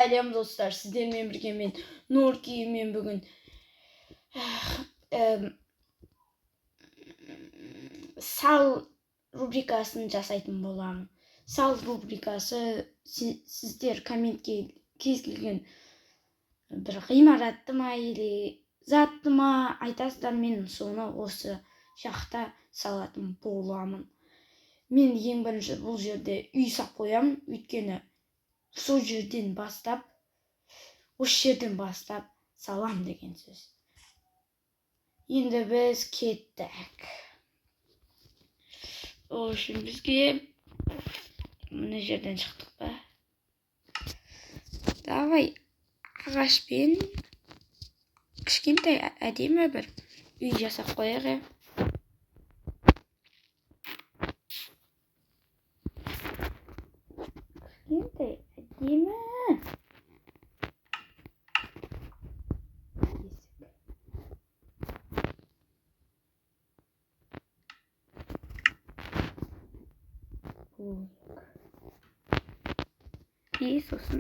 Сәлем, достар! Сіздермен бірге мен, Нұрки. Мен бүгін сал рубрикасын жасайтын боламын. Сал рубрикасы: сіздер комментке кез келген бір ғимаратты ма или затты ма айтасыздар, мен соны осы жақта салатын боламын. Мен ең бірінші бұл жерде үй сап қоямын, өйткені сол жерден бастап, осы жерден бастап салам деген сөз. Енді біз кеттік. Ол үшін бізге мына жерден шықтық па? Давай ағашпен кішкентай әдемі бір үй жасап қояйық, иә. Кішкентай, әдемі есік болу керек. И сосын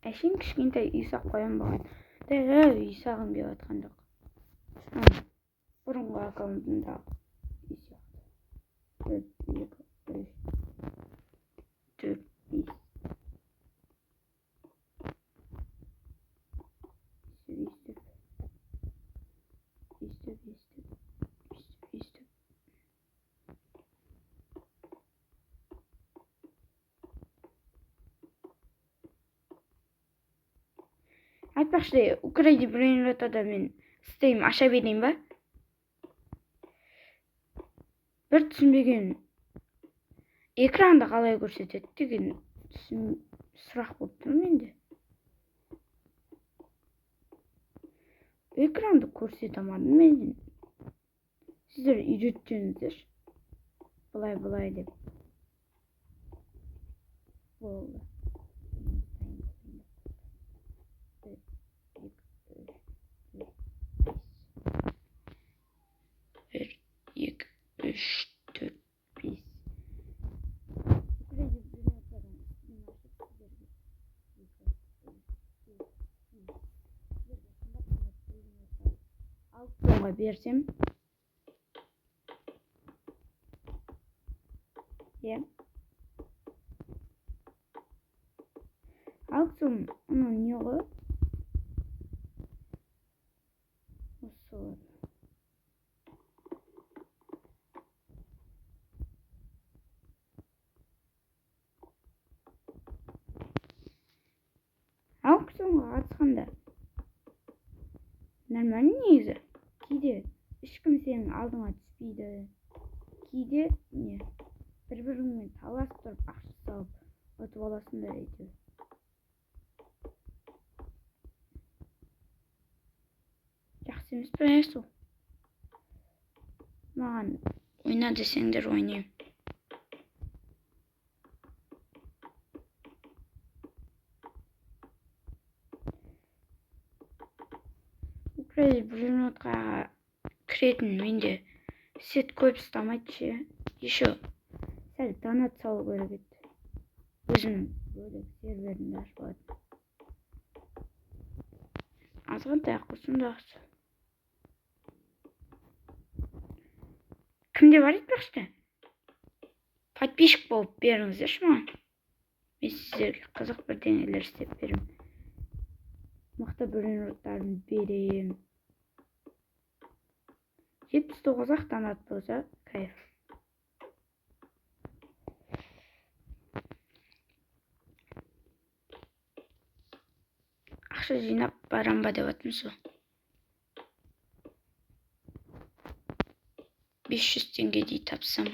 әшейін кішкентай үй сап қоямын бұған. Дәу үй салғым келіп жатқан жоқ. Ана бұрынғы аккаунтымдағы үй сияқты. Бір, екі, үш, төрт, бес. Өйстіп, өйстіп, өйстіп, өйстіп, өйстіп, өйстіп. Айтпақшы, Укради Брейнротада мен стрим аша берейін ба? Бір түсінбеген, экранды қалай көрсетеді деген сұрақ болып тұр менде. Экранды көрсете алмадым мен. Сіздер үйретсеңіздерші, былай былай деп. Болды. Бір, екі, үш, төрт, бес. Бір, екі, үш, төрт, бес. Укради Брейнротадан стрим ашып, сіздерге екі, үш, төрт, бес. Сіздерге қымбат қымбат брейнроттар аукционға берсем, иә, аукцион анау не ғой, осы аукционға қатысқанда нормально негізі. Кейде ешкім сенің алдыңа түспейді, кейде не бір біріңмен таласып тұрып, ақша салып ұтып аласыңдар әйтеуір. Жақсы емес пе сол? Маған ойна десеңдер, ойнаймын. Укради Брейнротқа кіретін менде сет көп ұстамайды ше. Еще сәл донат салу керек еді, өзімнің бөлек серверімді ашып алатын. Азғантай ақ болсын, жақсы. Кімде бар, айтпақшы? Подписчик болып беріңіздерші маған, мен сіздерге қызық бірдеңелер істеп беремін, мықты брейнроттарын беремін. 79 ақ донат болса, кайф. Ақша жинап барам ба деп жатырмын. Сол 500 теңгедей тапсам,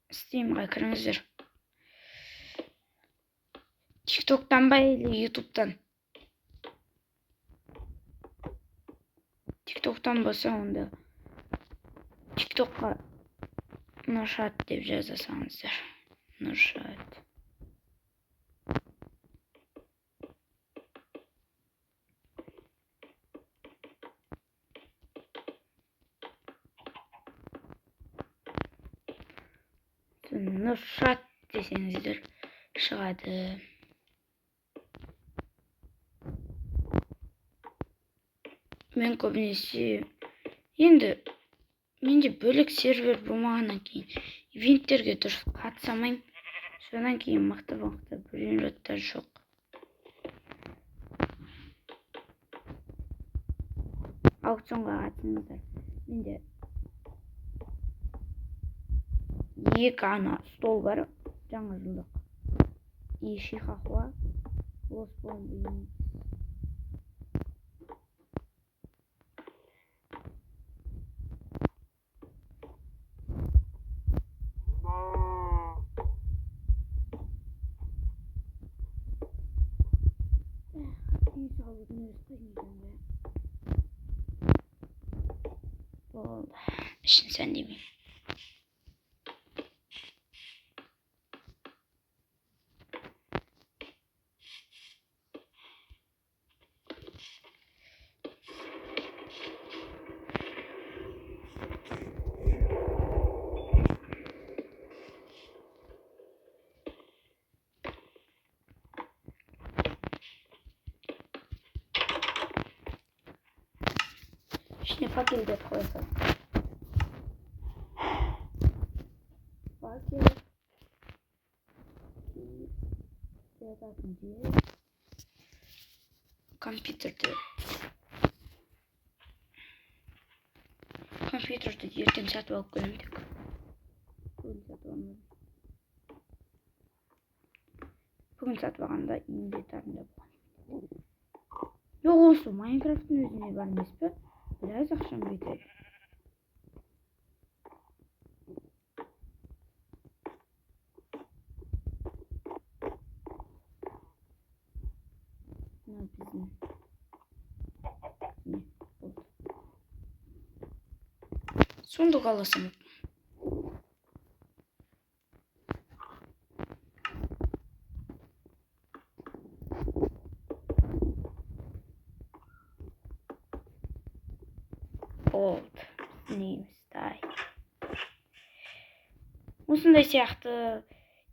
стримға кіріңіздер. Тиктоктан ба или ютубтан? Тиктоктан болса, онда Тиктокқа Нұршат деп жаза салыңыздар. Нұршат. Нұршат десеңіздер шығады. Мен көбінесе енді менде бөлек сервер болмағаннан кейін ивенттерге дұрыс қатыса алмаймын. Содан кейін мықты-мықты брейнроттар жоқ. Аукционға қатысыңыздар. Менде 2 ана стол бар, жаңа жылдық. И Чихуахуа, Лос Бомбин. Үй салудың өзі қиын екен ғой. Болды. Ішін сәндемеймін. Ішіне факелдерді қоя саламын. Факел. Жататын жер. Компьютерді ертең сатып алып келемін тек. Бүгін сатып алмадым. Бүгін сатып алғанда инвентарында болған. Жоқ, осы Майнкрафттың өзіне бар емес пе? Біраз ақшам кетеді. Мына біздің не болды? Сундук аласам. Болды. Неміз дай. Осындай сияқты.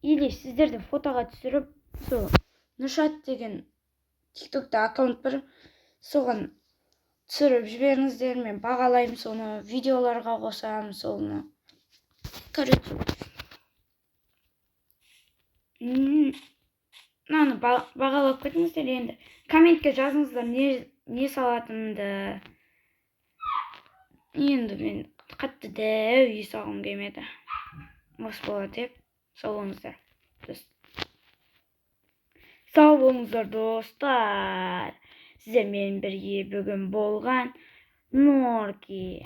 Или сіздерді фотоға түсіріп, сол Нұршат деген TikTok'та аккаунт бар, соған түсіріп жіберіңіздер, мен бағалаймын соны, видеоларға қосамын соны. Короче, мынаны бағалап кетіңіздер енді. Комментке жазыңыздар не салатынымды. Енді мен қатты дәу үй салғым келмеді. Осы болады деп. Сау болыңыздар. Сау болыңыздар достар. Сіздермен бірге бүгін болған Норки.